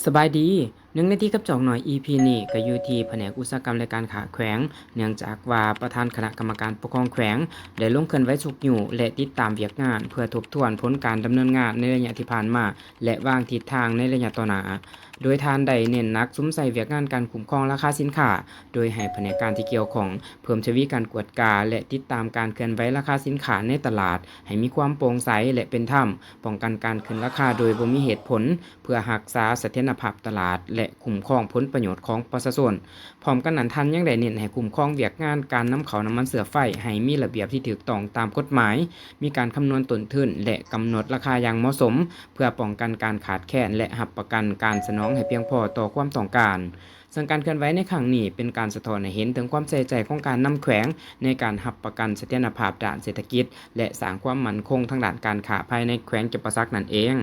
ສະບາຍດີ, ໜຶ່ງນາທີກັບຈອກໜ້ອຍ ອີພີນີ້ກໍຢູ່ທີ່ພະແນກອຸດສາຫະກຳ ແລະ ການຄ້າແຂວງ, ເນື່ອງຈາກວ່າປະທານຄະນະກຳມະການປົກຄອງແຂວງ ໄດ້ລົງເຄື່ອນໄຫວຊຸກຍູ້ ແລະ ຕິດຕາມວຽກງານ ເພື່ອທົບທວນຜົນການດຳເນີນງານໃນໄລຍະທີ່ຜ່ານມາ ແລະ ວາງທິດທາງໃນໄລຍະຕໍ່ໜ້າ. ໂດຍທ່ານໄດ້ເນັ້ນໜັກສຸມໃສ່ວຽກງານການຄຸ້ມຄອງລາຄາສິນຄ້າ, ໂດຍໃຫ້ພະແນກການທີ່ກ່ຽວຂ້ອງເພີ່ມທະວີການກວດກາ ແລະ ຕິດຕາມການເຄື່ອນໄຫວລາຄາສິນຄ້າໃນຕະຫຼາດໃຫ້ມີຄວາມໂປ່ງໃສ ແລະ ເປັນທຳ, ປ້ອງກັນການຂຶ້ນລາຄາໂດຍບໍ່ມີເຫດຜົນ, ເພື່ອຮັກສາສະຖຽນນະພາບຕະຫຼາດ ແລະ ຄຸ້ມຄອງຜົນປະໂຫຍດຂອງປະຊາຊົນ. ພ້ອມກັນນັ້ນ, ທ່ານຍັງໄດ້ເນັ້ນໃຫ້ຄຸ້ມຄອງວຽກງານການນຳເຂົ້ານ້ຳມັນເຊື້ອໄຟໃຫ້ມີລະບຽບທີ່ຖືກຕ້ອງຕາມກົດໝາຍ, ມີການຄຳນວນຕົ້ນທຶນ ແລະ ກຳນົດລາຄາຢ່າງເໝາະສົມ, ເພື່ອປ້ອງກັນການຂາດແຄນ ແລະ ຮັບປະກັນການສະໜອງໃຫ້ພຽງພໍຕໍ່ຄວາມຕ້ອງການ. ເຊິ່ງການເຄື່ອນໄຫວໃນຄັ້ງນີ້ເປັນການສະທ້ອນໃຫ້ເຫັນເຖິງຄວາມໃສ່ໃຈຂອງການນຳແຂວງໃນການຮັບປະກັນສະຖຽນນະພາບດ້ານເສດຖະກິດ ແລະ ສ້າງຄວາມໝັ້ນຄົງທາງດ້ານການຄ້າພາຍໃນແຂວງຈຳປາສັກນັ້ນເອງ.